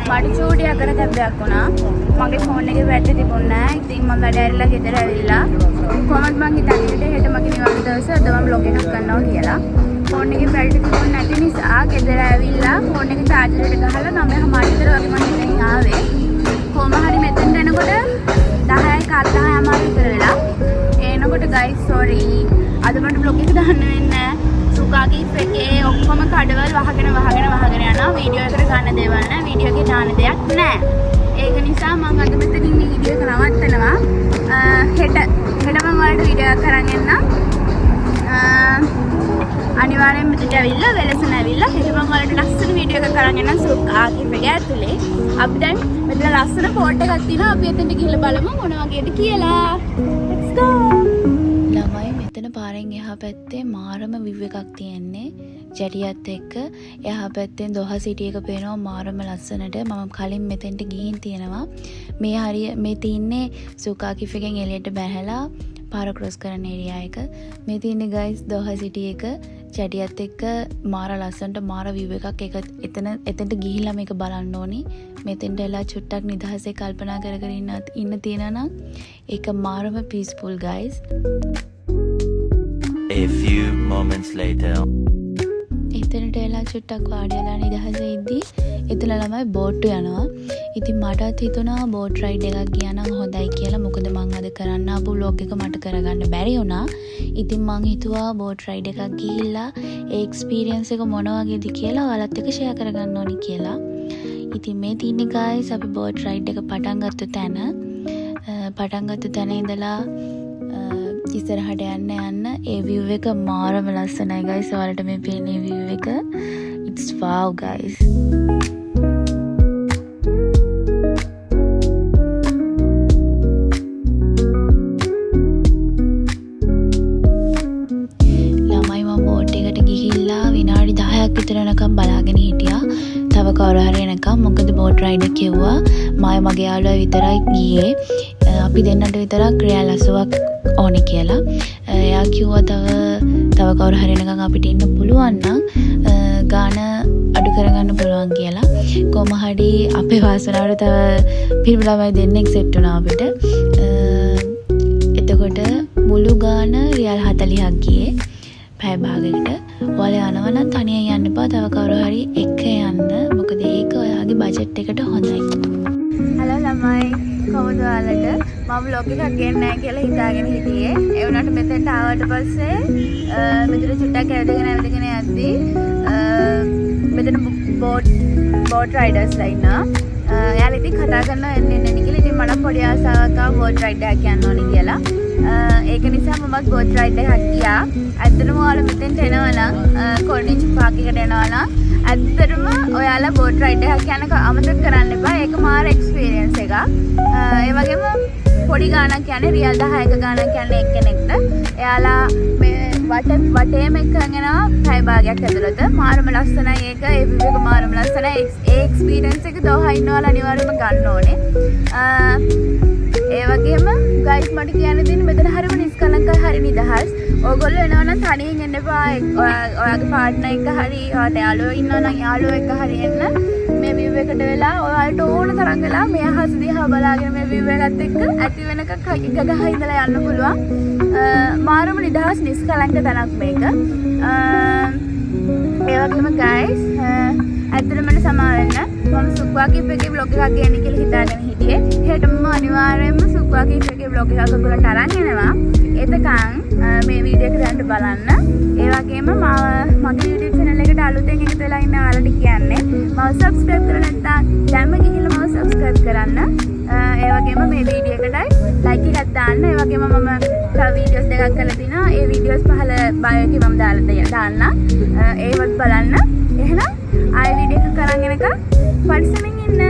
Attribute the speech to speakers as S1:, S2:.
S1: මට චූටි අකරතැබ්බයක් වුණා. මගේ ෆෝන් එකේ බැටරි තිබුණේ නෑ. ඉතින් මම වැඩ ඇරිලා ගෙදර ඇවිල්ලා කොහොමද මං හිතන්නේ හිටියේ හෙට මගේ නිවාඩු දවස අද මම බ්ලොග් එකක් කරනවා කියලා. ෆෝන් එකේ බැටරි තිබුණ නැති නිසා ගෙදර ඇවිල්ලා ෆෝන් එක චාර්ජර් එකට ගහලා 9:30 විතර වගේ මං ගෙදරින් ආවේ. කොහොම හරි මෙතනට එනකොට 10යි කාල 10:30 විතර වෙලා. එනකොට ගයිස් සෝරි අද මට බ්ලොග් එක දාන්න වෙන්නේ නෑ. සූක් ආකිෆ් එකේ ඔක්කොම කඩවල් වහගෙන වහගෙන වහගෙන යනවා. වීඩියෝ එකට ගන්න දේවල් නෑ. වීඩියෝ එකේ දාන දෙයක් නෑ. ඒක නිසා මං අද මෙතනින් මේ වීඩියෝ එක නවත්තනවා. හෙට හෙට මං ඔයාලට වීඩියෝ එකක් අරන් එන්නම්. අනිවාර්යෙන් මෙතනට ඇවිල්ලා වෙලසන ඇවිල්ලා හෙට මං ඔයාලට ලස්සන වීඩියෝ එකක් අරන් එන්නම් සූක් ආකිෆ් එක ඇතුලේ. අපි දැන් මෙතන ලස්සන පෝට් එකක් තියෙනවා. අපි එතනට ගිහලා බලමු මොන වගේද කියලා. Let's go.
S2: ළමයි, මෙතන පාරෙන් එහා පැත්තේ මාරම විව් එකක් තියෙන්නේ. ජැටියත් එක්ක එහා පැත්තෙන් දොහා සිටි එක පේනවා මාරම ලස්සනට. මම කලින් මෙතෙන්ට ගිහින් තියෙනවා. මේ හරිය මේ තින්නේ සූක් ආකිෆ් එකෙන් එළියට බැහැලා පාර ක්‍රොස් කරන ඒරියා එක. මේ තින්නේ ගයිස් දොහා සිටි එක ජැටියත් එක්ක මාර ලස්සනට මාර විව් එකක්. ඒක එතන එතෙන්ට ගිහිල්ලා මේක බලන්න ඕනි. මෙතෙන්ට එලා චුට්ටක් නිදහසේ කල්පනා කර කර ඉන්න ඉන්න තියෙනවා නම් ඒක මාරම peaceful guys.
S3: A few moments later.
S2: එතනට එලා චුට්ටක් වාඩි වෙලා නිදහසේ ඉද්දි එතන ළමයි බෝට්ටු යනවා. ඉතින් මටත් හිතුණා බෝට් රයිඩ් එකක් ගියා නම් හොඳයි කියලා. මොකද මං අද කරන්න ආපු ව්ලොග් එක මට කරගන්න බැරි වුණා. ඉතින් මං හිතුවා බෝට් රයිඩ් එකක් ගිහිල්ලා ඒ එක්ස්පීරියන්ස් එක මොන වගේද කියලා ඔයාලත් එක්ක ෂෙයා කරගන්න ඕනි කියලා. ඉතින් මේ තින්නේ ගයිස් අපි බෝට් රයිඩ් එක පටන් ගත්ත තැන. පටන් ගත්ත තැන ඉඳලා ඉස්සරහට යන්න යන්න ඒ විව් එක මාරම ලස්සනයි ගයිස්. ඔයාලට මේ පේන විව් එක, it's wow guys. ළමයි, මම බෝට් එකට ගිහිල්ලා විනාඩි 10ක් විතර යනකම් බලාගෙන හිටියා තව කවුරු හරි එනකම්. මොකද බෝට් රයිඩ් එක කිව්වා මායි මගේ යාළුවා විතරයි ගියේ. අපි දෙන්නට විතරක් රියල් 80ක් ඕනේ කියලා. එයා කිව්වා තව තව කවුරු හරි එනකම් අපිට ඉන්න පුළුවන් නම් ගාන අඩු කරගන්න පුළුවන් කියලා. කොහොම හරි අපේ වාසනාවට තව පිරිමි ළමයි දෙන්නෙක් සෙට් වුණා අපිට. එතකොට මුළු ගාන රියල් 40ක් ගියේ පැය භාගයකට. ඔයාලා යනවා නම් තනියෙන් යන්න එපා. තව කවුරු හරි එක්ක යන්න. මොකද ඒක ඔයාගේ බජට් එකට හොඳයි.
S1: හලෝ ළමයි, කොහොමද ඔයාලට? මම ව්ලොග් එකක් ගේන්නේ නැහැ කියලා හිතාගෙන හිටියේ. ඒ වුණාට මෙතෙන්ට ආවට පස්සේ මෙතන චුට්ටක් ඇවිදගෙන ඇවිදගෙන යද්දි මෙතන බෝට් බෝට් රයිඩර්ස්ලා ඉන්නවා. එයාලා ඉතින් කතා කරනවා එන්න එන්න එන්න කියලා. ඉතින් මට පොඩි ආසාවක් ආවා බෝට් රයිඩ් එකක් යන්න ඕනේ කියලා. ඒක නිසා මමත් බෝට් රයිඩ් එකක් ගියා. ඇත්තටම ඔයාලා මෙතෙන්ට එනවා නම්, කොර්නිච් පාක් එකට එනවා නම්, ඇත්තටම ඔයාලා බෝට් රයිඩ් එකක් යනක අමතක කරන්න එපා. ඒක මාර එක්ස්පීරියන්ස් එකක්. ඒ වගේම පොඩි ගාණක් කියන්නේ රියල් 10ක ගාණක් කියන්නේ එක්කෙනෙක්ට. එයාලා මේ වට වටේම එක්කන් යනවා පැය භාගයක් ඇතුළත. මාරම ලස්සනයි ඒක. ඒ විව් එක මාරම ලස්සනයි. ඒ එක්ස්පීරියන්ස් එක දොහා ඉන්න ඔයාලා අනිවාර්යයෙන්ම ගන්න ඕනේ. ඒ වගේම ගයිස්, මට කියන්න තියෙන්නේ මෙතන හරිම නිස්කලංකයි, හරි නිදහස්. ඔයගොල්ලෝ එනවා නම් තනියෙන් එන්න එපා. ඔයාගේ පාර්ට්නර් එක්ක හරි, ඔයාට යාළුවෝ ඉන්නවා නම් යාළුවෝ එක්ක හරි එන්න. මේ විව් එකට වෙලා ඔයාලට ඕන තරම් වෙලා මේ අහස දිහා බලාගෙන මේ විව් එකත් එක්ක ඇති වෙනකන් කයි ගහ ඉඳලා යන්න පුළුවන්. මාරම නිදහස් නිස්කලංක තැනක් මේක. ඒ වගේම ගයිස්, ඇත්තටම මට සමා වෙන්න, මම සූක් වාකිෆ් එකේ ව්ලොග් එකක් ගේන්න කියලා හිතාගෙන හිටියේ. හෙට මම අනිවාර්යයෙන්ම සූක් වාකිෆ් එකේ ව්ලොග් එකක් ඔයගොල්ලන්ට අරන් එනවා. එතකන් මේ වීඩියෝ එක දැනට බලන්න. ඒ වගේම මම මගේ YouTube channel එකට අලුතෙන් එකතු වෙලා ඉන්න ඔයාලට කියන්නේ මව subscribe කරලා නැත්නම් දැන්ම ගිහිල්ලා මව subscribe කරන්න. ඒ වගේම මේ වීඩියෝ එකටයි like එකක් දාන්න. ඒ වගේම මම තව වීඩියෝස් දෙකක් කරලා තිනවා. ඒ වීඩියෝස් පහළ බයෝ එකේ මම දාලා දාන්නම්. ඒවත් බලන්න. එහෙනම් ආයෙ වීඩියෝ එකක් අරන් එනකම් පරිස්සමින් ඉන්න.